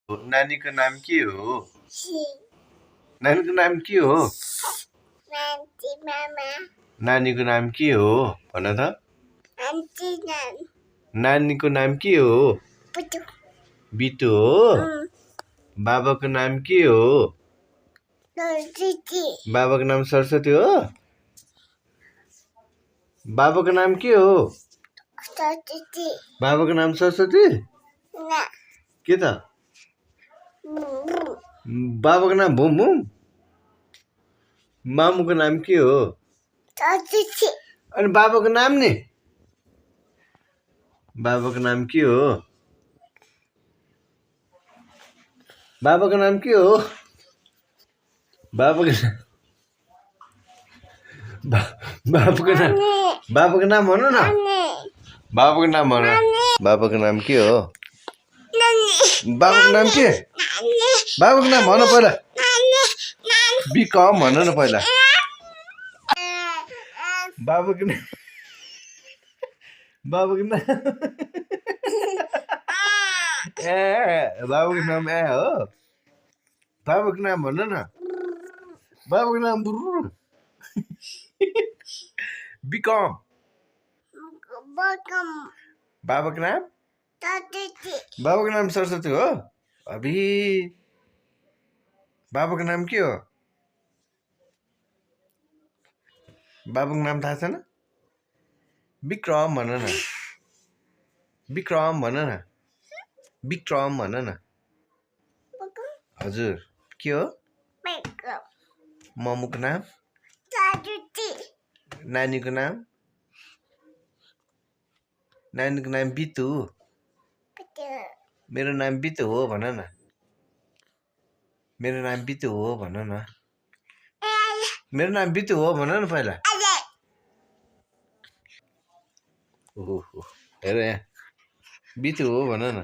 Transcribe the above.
नानीको नाम के हो? नानीको नाम के हो? नानीको नाम के हो भन त? नानीको नाम के हो? बिटु हो? बाबाको नाम के हो? बाबाको नाम सरस्वती हो? बाबाको नाम के हो? बाबाको नाम सरस्वती? के त? बाबाको नाम भुम भुम? मामुको नाम के हो? अनि बाबाको नाम नि? बाबाको नाम के हो? बाबाको नाम के हो? बाबाको नाम भन न? बाबाको नाम भन। बाबाको नाम के हो? बाबाको नाम के? बाबाको नाम भन पहिला। बिकम भन न पहिला। बाबाको नाम बाबाको नाम बाबाको नाम हो? बाबाको नाम भन न? बाबाको नाम बिकम। बाबाको नाम? बाबाको नाम सरस्वती हो? अभी बाबाको नाम के हो? बाबाको नाम थाहा छैन? विक्रम भन न? विक्रम भन न? विक्रम भन न? हजुर के हो? ममुको नाम? नानीको नाम? नानीको नाम बितु? मेरो नाम बितु हो भन न? मेरो नाम बितु हो भन न? मेरो नाम बितु हो भन न पहिला? ओहो हेर यहाँ बितु हो भन न?